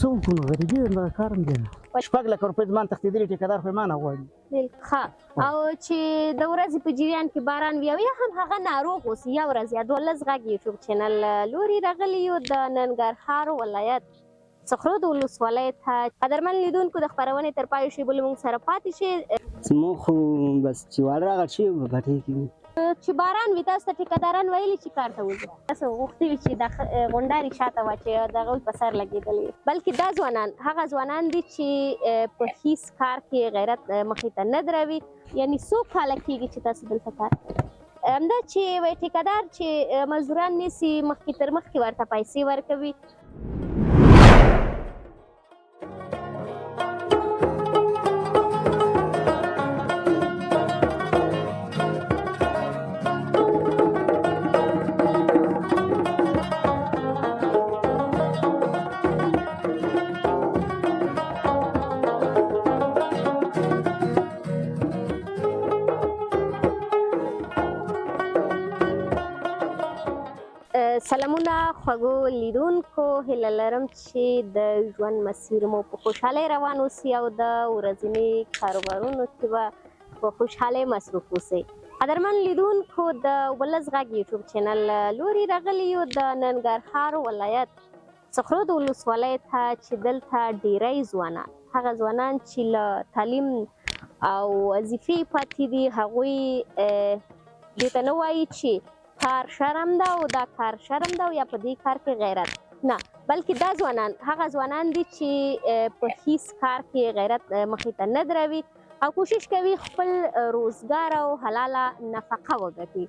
څه وکړو نو غریبي ده، دغه کار هم دی. 6 لکه روپۍ زما نه تښتېدلي، ټیکهدار خو یې ما نه غواړي. ښه، او چې د ورځې په جریان کې باران وي او یا هم هغه ناروغ اوسي، یو ورځ یا 12 غږ یوټیوب چینل لوري راغلي یو د ننګرهار ولایت صخرود ولسوالۍ ته. قدرمن لیدونکو، د خپرونې تر پای شیبو له موږ سره پاتې شئ. زموږ خو بس چې واړه راغل شي په بټۍ کې وي. چې باران وي، تاسو ته ټیکهداران ویلي چې کار ته وځي، تاسو غوښتي وي چې د غونډارې شاته وه چې د هغوی په سر لګېدلې وي، بلکې دا ځوانان هغه ځوانان دي چې په هیڅ کار کې غیرت مخې ته نه دروي. یعنی څو کاله کېږي چې تاسو دلته کار کوئ؟ همدا چې وایي ټیکهدار چې مزدوران نیسي، مخکې تر مخکې ورته پیسې ورکوي. سلامونه خوږو لیدونکو، هیله لرم چې د ژوند مسیر مو په خوشحالۍ روان اوسي او د ورځني کاروبارونو کې به په خوشحالۍ مصروف اوسئ. قدرمن لیدونکو، د ولس غږ یوټیوب چینل لوري راغلي یو د ننګرهار ولایت صخرود ولسوالۍ ته چې دلته ډیری ځوانان، هغه ځوانان چې له تعلیم او وظیفې پاتې دي، هغوی دې ته نه وایي چې کار شرم ده او دا کار شرم ده او یا په دې کار کې غیرت نه، بلکې دا ځوانان هغه ځوانان دي چې په هیڅ کار کې غیرت مخې ته نه دروي او کوشش کوي خپل روزګار او حلاله نفقه وګټي.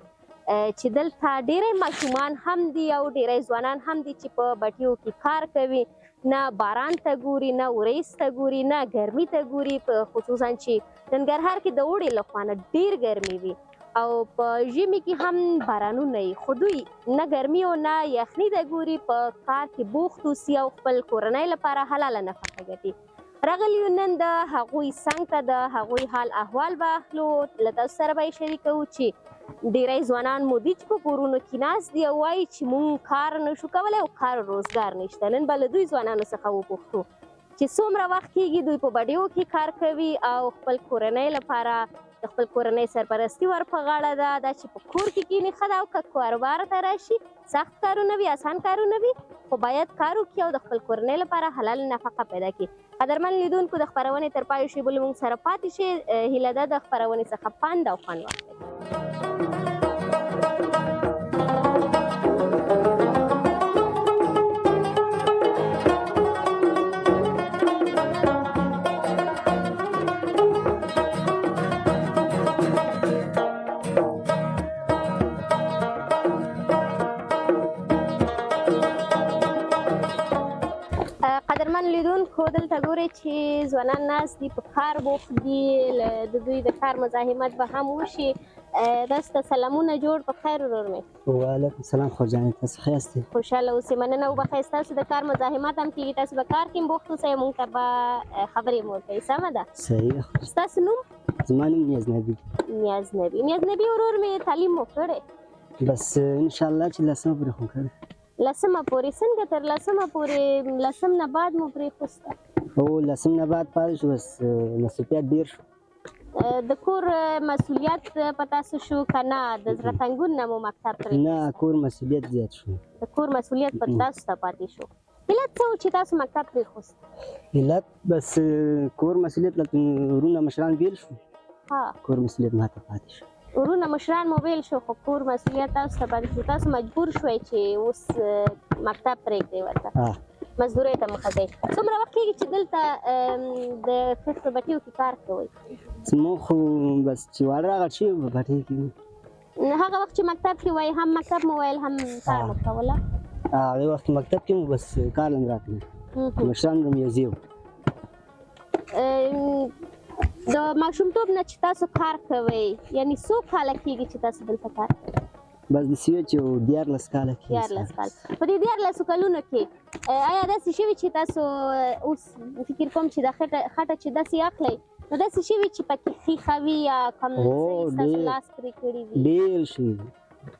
چې دلته ډیری ماشومان هم دي او ډیری ځوانان هم دي چې په بټیو کې کار کوي، نه باران ته ګوري، نه وریځ ته ګوري، نه ګرمي ته ګوري. په خصوصا چې ننګرهار کې د اوړي له خوا نه ډیر ګرمي وي او په ژمي کې هم بارانونه وي، خو دوی نه ګرمي او نه یخني ته ګوري، په کار کې بوخت اوسي او خپل کورنۍ لپاره حلاله نفقه ګټي. راغلي یو نن د هغوی څنګ ته، د هغوی حال احوال به اخلو، له تاسو سره به یې شریکوو چې ډیری ځوانان مو دي چې په کورونو کې ناست دي او وایي چې مونږ کار نشو کولی او کار روزګار نشته. نن به له دوی ځوانانو څخه وپوښتو چې څومره وخت کیږي دوی په بډیو کې کار کوي او خپل کورنۍ لپاره د خپل کورنۍ سرپرستي ور په غاړه ده. دا چې په کور کې کینی ښه ده او که کاروبار ته راشي، سخت کارونه وي، اسان کارونه وي، خو باید کار وکړي او د خپل کورنۍ لپاره حلال نفقه پیدا کړي. قدرمن لیدونکو، د خپرونې تر پایو شیبو له موږ سره پاتې شئ. هیله ده د خپرونې څخه پند او خوند واخلئ. قدرمن لیدونکو، دلته ګورئ چې ځوانان ناست دي، په کار بوخت دي. د دوی د کار مزاحمت به هم وشي. تاسو ته سلامونه، جوړ په خیر ورور مې؟ وعلیکم سلام خور جانې، تاسو ښه یاستئ؟ خوشحاله اوسئ، مننه، وبخښئ. ستاسو د کار مزاحمت هم کېږي، تاسو به کار کې هم بوخت اوسئ، مونږ ته به خبرې مو وکړئ، سمه ده؟ صحیح ده. ستاسو نوم؟ زما نوم نیاز نبي. نیاز نبي. نیاز نبي ورور مې، تعلیم مو کړی؟ بس انشاءالله چې لسمه پورې خو کړی. لسمه پورې. څنګه تر لسمه پورې؟ لسم نه بعد مو پرېښوسته؟ او لسم نه بعد پاتې شو، بس مصروفیت ډېر شو. د کور مسؤلیت په تاسو شو که نه د زړه تنګون نه مو مکتب پرېښوسته؟ نه، کور مسؤلیت زیات شو. د کور مسؤلیت پر تاسو ته پاتې شو. علت څه و چې تاسو مکتب پرېښوست؟ علت بس کور مسؤلیت، لکه وروڼه مشران بیل شو، کور مسؤلیت ماته پاتې شو. ورونه مشران مو بیل شو، خو کور مسؤلیت تاسو ته پاتې شو. تاسو مجبور شوئ چې اوس مکتب پرېږدئ، ورته مزدورۍ ته مخه کړئ. څومره وخت کېږي چې دلته د خښتو بټیو کې کار کوئ؟ زموږ خو بس چې واړه راغل شي په بټۍ کې. هغه وخت چې مکتب کې وای، هم مکتب مو ویل هم کار مو کوله؟ هغه وخت مکتب کې مو بس کار لم راتلی، مشران به مې یو ځای وو. د ماشومتوب نه چې تاسو کار کوئ، یعنی څو کاله کېږي چې تاسو دلته کار کوئ؟ بس داسې وي چې 13 کاله کېږي. 13 کال. په دې 13 کلونو کې آیا داسې شوي چې تاسو اوس فکر کوم چې دا خټه چې داسې اخلئ، نو داسې شوي چې پکې ښیښه وي یا کوم ستاسو لاس پرې کړي وي؟ ډېر شوي،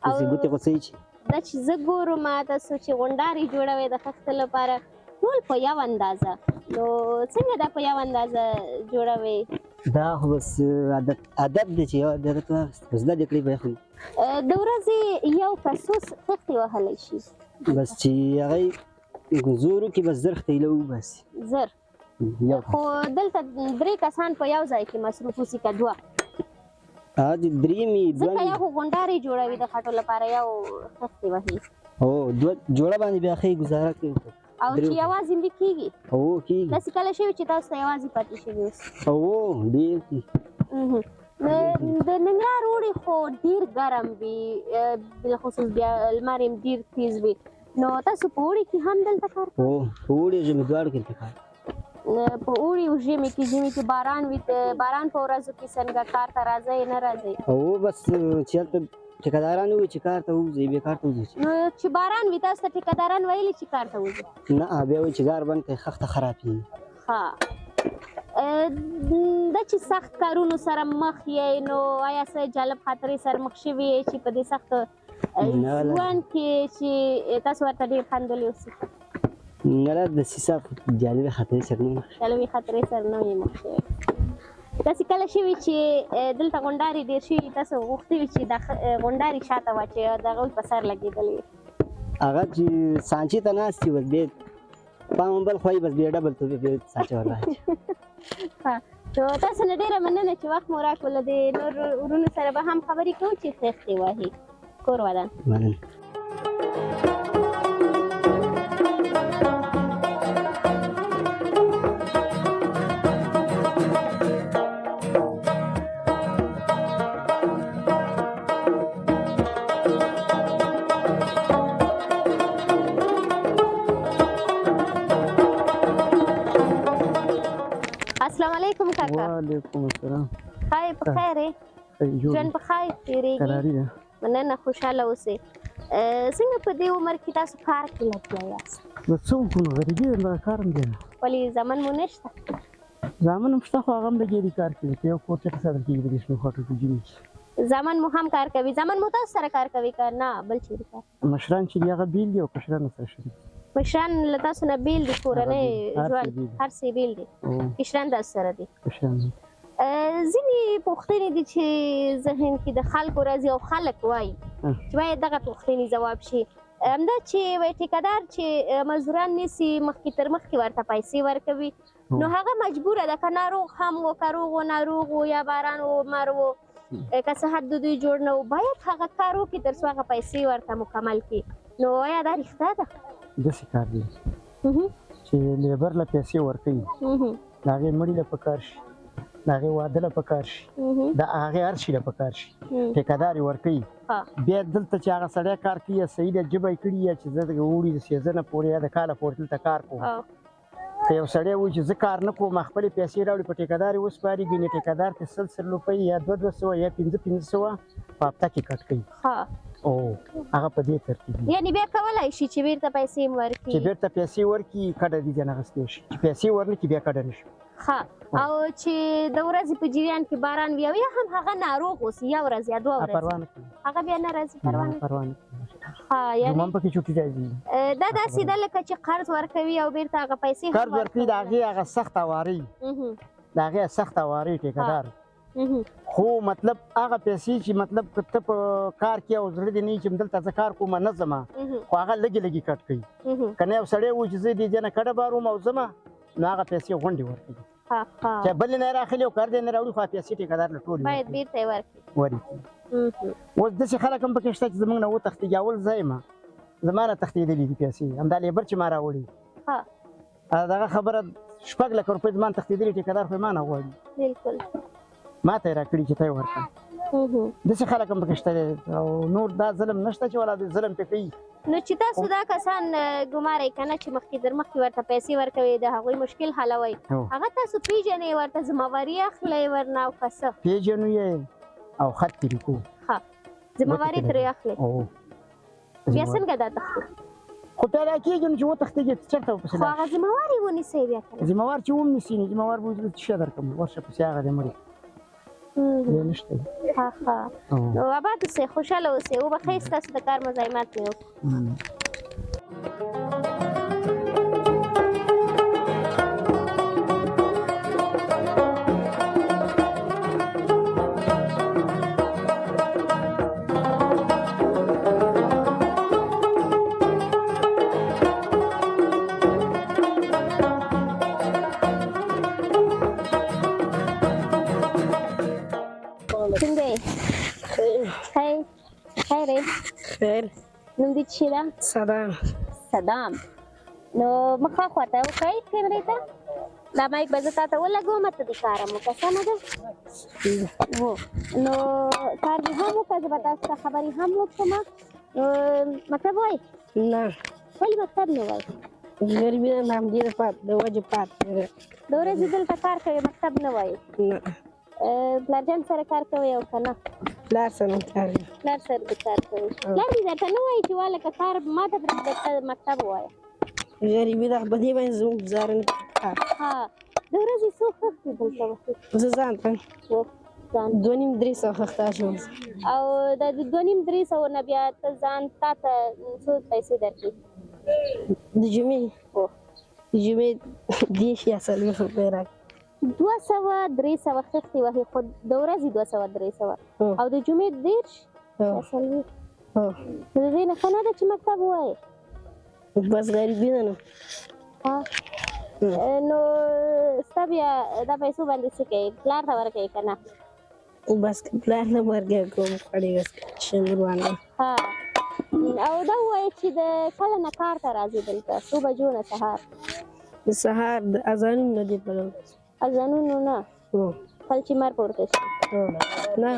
داسې ګوتې غوڅوي چې دا چې زه ګورم تاسو چې غونډارې جوړوئ د خښتو لپاره، ټول په یو اندازه، نو څنګه دا په یو اندازه جوړوي؟ دا خو بس عادت دی چې یو عادت واخیست، زده دې کړې بیا خو. د ورځې یو کس څو خښتې وهلی شي؟ بس چې هغه زور وکړي، بس 1000 خښتې ایله وباسي. 1000؟ یو. خو دلته 3 کسان په یو ځای کې مصروف اوسي که 2؟ هغه چې 3 مې دوه ځکه یو خو غونډارې جوړوي د خټو لپاره، یو خښتې وهي. هو، 2 جوړه باندې بیا ښې ګزاره کوي. او چې یوازې مې کېږي؟ هو، کېږي. داسې کله شوي چې تاسو ته یوازې پاتې شوي اوس؟ هو، ډېر کېږي. د ننګرهار اوړي خو ډېر ګرم وي، بالخصوص بیا لمر یې ډېر تیز وي، نو تاسو په اوړي کې هم دلته کار کوئ؟ هو، په اوړي او ژمي دواړو کې دلته کار کوو. په اوړي او ژمي کې، ژمي کې باران وي، د باران په ورځو کې څنګه کار ته راځئ نه راځئ؟ هو، بس چې هلته ټیکهداران ووایي چې کار ته ووځئ، بیا کار ته وځئ. نو چې باران وي تاسو ته ټیکهداران ویلي چې کار ته وځئ؟ نه، بیا وایي چې ګار بند کړئ، خښته خرابېږي. ښه. دا چې سخت کارونو سره مخ یې، نو آیا څه جالب خاطرې سره مخ شوي یې چې په دې سخت ژوند کې چې تاسو ورته ډېر خندلي اوسئ؟ نه، لا داسې سخت جالبې خاطرې سره نه مخ شوي. جالبې خاطرې سره نه یې مخ شوي. داسې کله شوي چې دلته غونډارې ډېر شوي، تاسو غوښتي وي چې دا غونډارې شاته واچوي او د هغوی په سر لګېدلې وي؟ هغه چې سانچې ته ناست وي، بس بیا پام بل خوا یې، بس بیا ډبل ته بیا سانچه ور واچوي. ښه، نو تاسو نه ډېره مننه چې وخت مو راکړو. له دې نور ورونو سره به هم خبرې کوو چې خښتې وهي. کور ودان. مننه. السلام علیکم کاکا. وعلیکم السلام. خیر په خیر یې؟ ژوند په خیر تېرېږي؟ قراري ده. مننه، خوشحاله اوسئ. څنګه په دې عمر کې تاسو کار کې لګیا یاست؟ د څه وکړو، غریبي ده، دغه کار هم دی. ولې زامن مو نشته؟ زامن هم شته، خو هغه هم لګیا دي کار کوي. په یو کور چېرته ساتل کېږي په دې شنو خټو کې ژمي کې. زامن مو هم کار کوي؟ زامن مو تاسو سره کار کوي که نه بل چېرې کار؟ مشران چې دي هغه بېل دي او کشران سره شریک دي. مشران له تاسو نه بېل دي، کورنۍ ژوند هر څه یې بېل دي. کشران تاسو سره دي؟ کشران دي. ځینې پوښتنې دي چې ذهن کې د خلکو راځي او خلک وایي چې باید دغه پوښتنې ځواب شي. همدا چې وایي ټیکهدار چې مزدوران نیسي، مخکې تر مخکې ورته پیسې ورکوي، نو هغه مجبوره ده که ناروغ هم و، که روغ و ناروغ و، یا باران و مر و، که صحت د دوی جوړ نه و، باید هغه کار وکړي تر څو هغه پیسې ورته مکمل کړي. نو آیا دا رښتیا ده؟ داسې کار دی چې لیبر له پیسې ورکوي، د هغې مړي له پکار شي، د هغې واده له پکار شي، د هغې هر شي له پکار شي، ټیکهدار یې ورکوي. بیا دلته چې هغه سړی کار کوي، یا صحیح ده ژبه یې کړي، یا چې زه د اوړي د سیزنه پورې یا د کاله پورې دلته کار کوم، که یو سړی وایي چې زه کار نه کوم، خپلې پیسې راوړي په ټیکهدار یې وسپاري، ګنې ټیکهدار ته 100 100 روپۍ یا 200 یا 500 په هفته کې کټ کوي. او هغه په دې ترتیب وي. یعنې بیا کولای شي چې بېرته پیسې هم ورکړي؟ چې بېرته پیسې ورکړي، کډه دې ځنه اخیستی شي، چې پیسې ورنکړي بیا کډه نه شي. ښه، او چې د ورځې په جریان کې باران وي او یا هم هغه ناروغ اوسي، یو ورځ یا دوه ورځې، پروا نه کوي، هغه بیا نه راځي؟ پروا نه پروا نه کوي. ښه، یعنې جمعه هم پکې چوټي راځي. دا داسې ده لکه چې قرض ورکوي او بېرته هغه پیسې هم قرض ورکوي، د هغې هغه سخت اواري، د هغې سخت اواري ټیکهدار. خو مطلب هغه پیسې چې مطلب که ته په کار کې او زړه دې نه وي چې دلته زه کار کوم نه ځم، خو هغه لږې لږې کټ کوي. که نه یو سړی وایي چې زه دې ځای نه کډه باروم او ځم، نو هغه پیسې غونډې ورکوي. چې بل نه راخلي او کار دې نه راوړي، خو هغه پیسې ټیکهدار له ټولې باید ورکوي. بېرته یې ورکړي. ورکړي. اوس داسې خلک هم پکې شته چې زموږ نه وتښتېږي. اول زه یم، زما نه تښتېدلي دي پیسې، همدا لیبر چې ما راوړي. دغه خبره 6 لکه روپۍ زما نه تښتېدلي، ټیکهدار خو یې ما نه غواړي. ما ته یې راکړي چې ته یې ورکړه. داسې خلک هم پکې شته دی. او نور دا ظلم نشته چې ولا دوی ظلم پرې کوي. نو چې تاسو دا کسان ګمارئ که نه چې مخکې در مخکې ورته پیسې ورکوي، د هغوی مشکل حلوئ، هغه تاسو پېژنئ، ورته ذمهواري اخلئ ورنه او که څه؟ پېژنو یې او خط پرې لیکو. ذمهواري ترې اخلئ. بیا څنګه دا تښتي؟ خو پیدا کېږي نو چې وتښتېږي چېرته ورپسې خو لاړ هغه شي؟ ذمهواري ونیسئ بیا که نه. ذمهوار چې وم نیسي، نو ذمهوار به وایي چې څه شی درکړم، ورشه پسې هغه دی مړی. بیا نشته. ښه. نو اباد اوسئ، خوشحاله اوسئ، وبخښئ ستاسو د کار مزاحمت مې وکړ. خیر. نوم دې څه ده؟ صدام. صدام. نو مخه خواته وکړئ کیمرې ته. دا مایک به زه تا ته ولګوم، ته دې کار هم وکړه، سمه ده؟ وو نو کار دې هم وکړه، زه به تاسو ته خبرې هم وکړم. مکتب وایې؟ نه. ولې مکتب نه وایې؟ غریبي ده، همدې د وجې پاتې ده. د ورځې دلته کار کوې، مکتب نه وایې؟ نه. پلار جان سره کار کوې او که نه؟ پلار سره کار کوي. پلار سره دې کار کوي. پلار دې درته نه وایي چې والکه کار ما ته پرېږده، ته مکتب ووایه؟ غریبي ده، په دې باندې زموږ ګزاره نه کېږي. ها، د ورځې څو خښتې دلته وهې؟ زه ځان ته ځان 250-300 خښته اچوم. او د 250-300 نه بیا ته ځان تا ته څو پیسې درکړي؟ د جمعې؟ د جمعې 30 یا 40 روپۍ راکړي. 200-300 خښتې وهې، خو د ورځې 200-300 او د جمعې 30 یا 40. نو د دې نه ښه نه ده چې مکتب ووایې؟ بس غریبي ده نو. ها، نو ستا بیا دا پیسو باندې څه کوې؟ پلار ته ورکوې که نه؟ بس پلار نه ورکوي، کوم خوړې بس شنګ روانه. ها، او دا ووایه چې د کله نه کار ته راځې دلته؟ څو بجو نه سهار؟ د سهار د اذانونو نه دی پلو. اذانونو نه؟ کله چې لمر پورته شي؟ نه،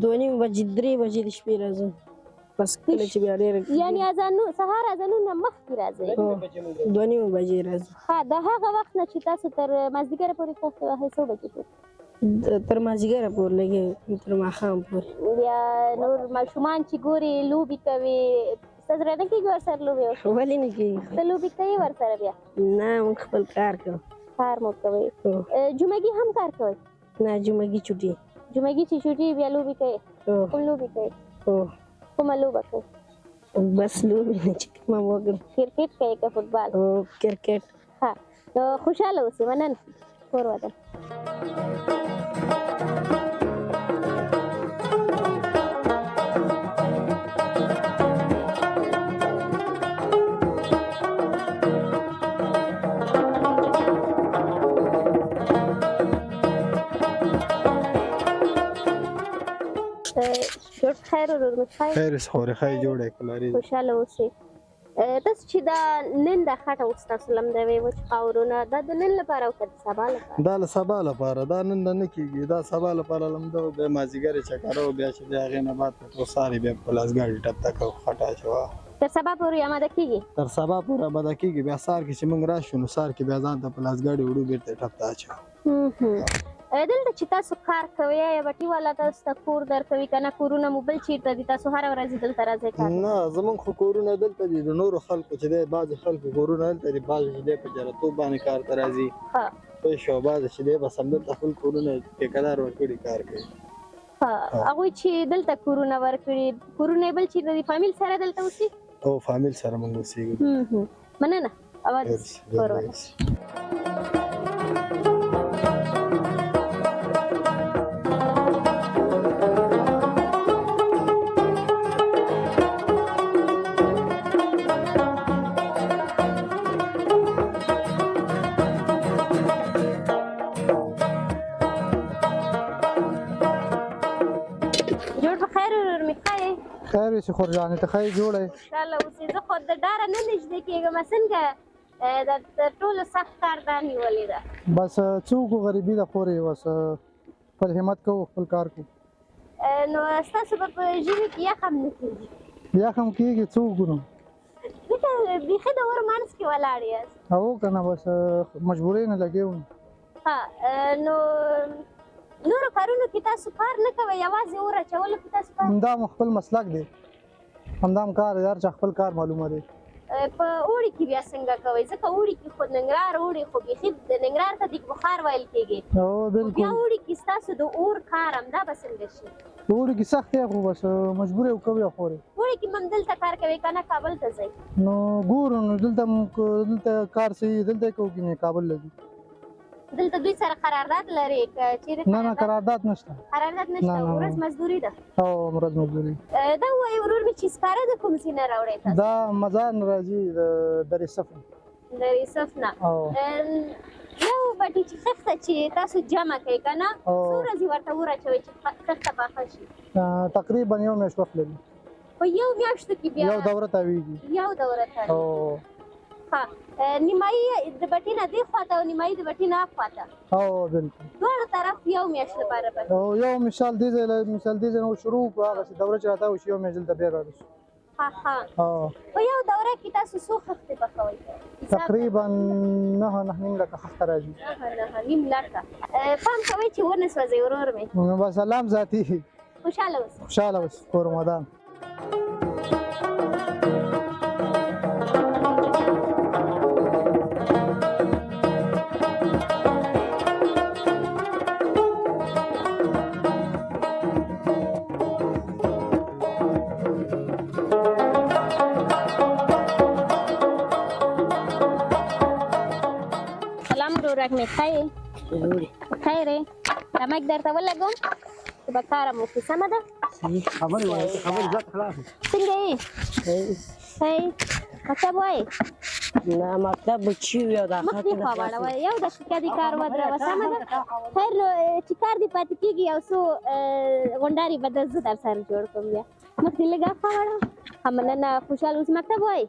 2:30 بجې 3 بجې د شپې راځم. بس کله چې بیا ډېره یعنې سهار اذانونه مخکې راځئ؟ 2:30 بجې راځم. ها، د هغه وخت نه چې تاسو تر مازدیګره پورې خښتې وهئ څو بجې پورې؟ تر مازدیګره پورې لګېږي، تر ماښام پورې. بیا نور ماشومان چې ګوري لوبې کوي، ستا زړه نه کېږي ورسره لوبې وکړي؟ ولې نه کېږي؟ ته لوبې کوې ورسره بیا؟ نه، موږ خپل کار کوو. کار مو کوئ؟ جمعګي هم کار کوئ؟ نه، جمعګي چوټي. جمعګي چې چوټي بیا لوبې کوئ؟ کوم لوبې کوئ؟ کومه لوبه کوئ؟ بس لوبې نه چې کومه وکړم. کرکټ کوئ که فوټبال؟ کرکټ. ها، نو خوشحاله اوسئ. مننه، کور ودان. جوړ خیر ورور مې؟ خیر. خیر خورې، ښه جوړ یې کلارې. خوشحاله اوسئ. تاسو چې دا نن دا خټه اوس تاسو لمدوئ وچ خاورونه، دا د نن لپاره او که د سبا لپاره؟ دا له سبا لپاره، دا نن نه کېږي، دا سبا لپاره لمدوو، بیا مازدیګر یې چکروو، بیا چې د هغې نه بعد په ټول سهار یې بیا په لاسګاډي ټپته کوو، خټه اچوه. تر سبا پورې اماده کېږي؟ تر سبا پورې اماده کېږي. بیا سهار کې چې موږ راشو نو سهار کې بیا ځان ته په لاسګاډي وړو، بېرته یې ټپته اچوو. دلته چې تاسو کار کوئ، یا بټي والا تاسو ته کور درکوي که نه؟ کورونه مو بل چېرته دي؟ تاسو هره ورځ دلته راځئ کار؟ نه، زموږ خو کورونه دلته دي. د نورو خلکو چې دی، بعضې خلکو کورونه دلته دي، بعضې چې دی په جرتوب باندې کار ته راځي. پوه شو، بعضې چې دی بس همدلته خپل کورونه ټیکهدار ورکړي کار کوي. هغوی چې دلته کورونه ورکړي، کورونه یې بل چېرته دي؟ فامیل سره دلته اوسي؟ هو، فامیل سره موږ اوسېږو. مننه، آباد اوسې. کور ودان. خیر اوسې خور جانې، ته ښه یې جوړه یې؟ خوشحاله اوسې. زه خو د ډاره نه نږدې کېږم، څنګه د تر ټولو سخت کار دا نیولې ده. بس څه وکړو، غریبي ده خورې، بس خپل همت کوو، خپل کار کوو. نو ستاسو به په ژمي کې یخ هم نه کېږي؟ یخ هم کېږي، څه وکړو نو، ځکه بیخي د اور منځ کې ولاړ یاست. هو که نه، بس مجبورۍ نه لګې وم. ها، نو نورو کارونو کې تاسو کار نه کوئ، یوازې اور اچولو کې تاسو کار؟ همدا مو خپل مسلک دی، همدا هم کار دی، هر چا خپل کار معلومه دی. په اوړي کې بیا څنګه کوئ؟ ځکه اوړي کې خو ننګرهار اوړي خو بیخي د ننګرهار ته دیګ بخار ویل کېږي. هو بالکل. بیا اوړي کې ستاسو د اور کار همدا به څنګه شي؟ اوړي کې سخت دی خو بس مجبور یو کوي خورې. اوړي کې هم دلته کار کوئ که نه کابل ته ځئ؟ نو ګورو، نو دلته کار صحیح دلته کوو که نه کابل ته ځو. دلته دوی سره قرارداد لري که چیرې؟ نه نه، قرارداد نشته. قرارداد نشته، ورځ مزدوري ده. هو، ورځ مزدوري. دا ووایي ورور مې چې سکاره د کوم ځای نه راوړی تاسو؟ دا مزار نه راځي، د دریصف. د ریصف نه. یو بټي چې خښته چې تاسو جمع کوئ که نه، څو ورځې ورته اور اچوئ چې خښته پاخه شي؟ تقریبا یو میاشت وخت لري. په په یو میاشتو کې بیا یو دوره تاویږي. یو دوره تاویږي. ها، نیمایي د بټي نه دې خواته او نیمایي د بټي نه خواته. او بالکل دواړو طرف یو میاشت لپاره پاتې. او یو مثال دې ځای، مثال دې ځای نه شروع کړو، هغسې دوره چې راتاو شي یو میاشت دلته بیا رارسو. ها ها. په یو دوره کې تاسو څو خښتې پخوئ؟ تقریبا 9.5 لکه خښته راځي. 9.5 لکه. پام کوئ چې ونه سوځئ ورور مې. نو بس سلام ذاتي. خوشحاله اوسئ. خوشحاله اوسئ، کور مدام. ورورک مې ښه یې؟ خیر یې؟ دا مایک درته ولګوم چې به کار مو وکړي، سمه ده؟ خبرې وایي، خبرې زیات خلاص. څنګه یې؟ ښه یې؟ مکتب وایې؟ نه مکتب چې وي او دا مخ دې خوا واړوه، یو دقیقه دې کار ودروه، سمه ده؟ خیر نو چې کار دې پاتې کېږي یو څو غونډارې به زه در سره جوړ کړم. بیا مخ دې لږ اخوا واړوه. ښه مننه، خوشحاله اوسې. مکتب وایې؟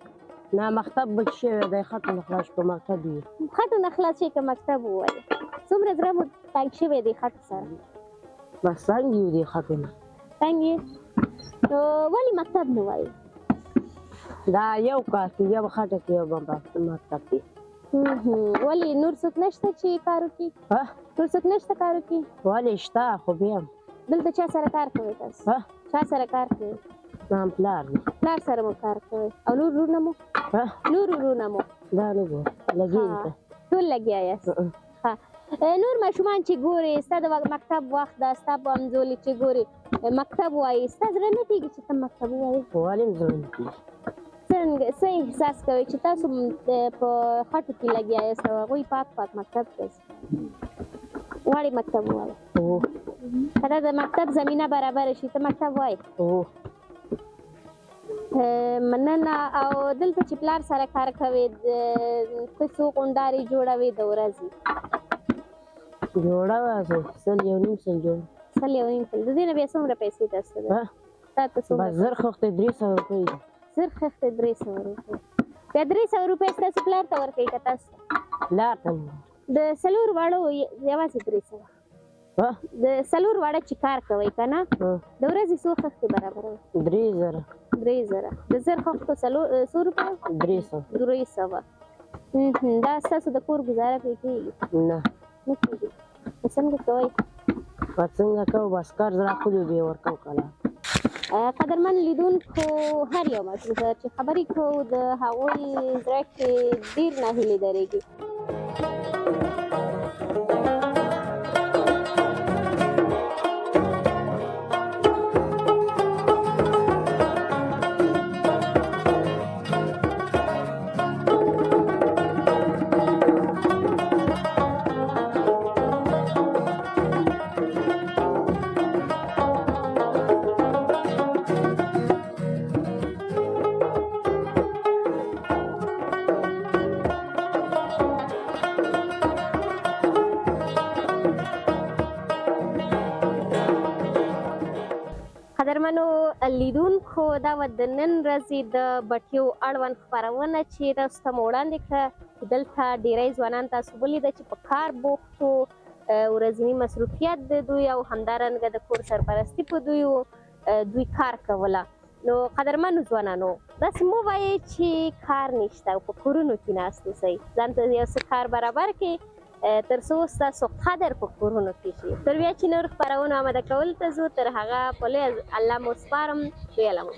نه مکتب بچ شوی دی، خټو نه خلاص که مکتب وي. خټو نه خلاص شي که مکتب ووایې؟ څومره زړه مو تنګ شوی دی خټو سره؟ بس تنګ یو دی خټو نه. تنګ یې؟ نو ولې مکتب نه وایې؟ دا یو کار کې یو خټه کې یو مکتب دی. ولې نور څوک نشته چې کار وکړي؟ نور څوک نشته کار وکړي؟ ولې شته، خو بیا دلته چا سره کار کوئ تاسو؟ چا سره کار کوئ؟ نام پلار دی. پلار سره مو کار کوئ. او نور وروڼه مو؟ نور وروڼه مو؟ دا نه ګورم، لګیا دي. ټول لګیا یاست. ښه، نور ماشومان چې ګورې ستا د مکتب وخت ده، ستا په همزولې چې ګورې مکتب وایي، ستا زړه نه کېږي چې ته مکتب ووایې؟ ولې مې زړه نه کېږي؟ څنګه څه احساس کوئ چې تاسو په خټو کې لګیا یاست او هغوی پاک پاک مکتب ته ځي؟ غواړې مکتب ووایې؟ که دا د مکتب زمینه برابره شي ته مکتب وایې؟ مننه. او دلته چې پلار سره کار کوې، ته څو غونډارې جوړوې د ورځې؟ جوړوه 1.25 سل جوړ. 1.25 سل. د دې نه بیا څومره پیسې تاسو ته؟ تا ته څومره؟ بس 1000 خښتې 300 روپۍ دي. 1000 خښتې 300 روپۍ. بیا 300 روپۍ ستاسو پلار ته ورکوي که تاسو؟ پلار ته. د څلور واړو یوازې 300. د څلور واړه چې کار کوئ که نه، د ورځې څو خښتې برابروئ؟ 3000. 3000. د 1000 خښتو څو روپۍ؟ 300. 300. دا ستاسو د کور ګزاره پرې کېږي؟ نه، نه کېږي. څنګه کوئ؟ څنګه کوو، بس قرض راخلو بیا ورکوو کله. قدرمن لیدونکو، هر یو ماشوم سره چې خبرې کوو د هغوی زړه کې ډېر ناهیلي درېږي. قدرمنو لیدونکو، دا وه د نن ورځې د بټیو اړوند خپرونه چې تاسو ته مو وړاندې کړه. دلته ډیری ځوانان تاسو ولیده چې په کار بوخت وو، ورځني مصروفیت د دوی او همدارنګه د کور سرپرستي په دوی وو، دوی کار کوله. نو قدرمنو ځوانانو، داسې مه وایئ چې کار نشته او په کورونو کې ناست اوسئ، ځان ته یو څه کار برابر کړئ تر څو ستاسو قدر په کورونو کې شي. تر بیا چې نور خپرونو آماده کولو ته ځو، تر هغه په لوی الله مو سپارم. لوی الله مو.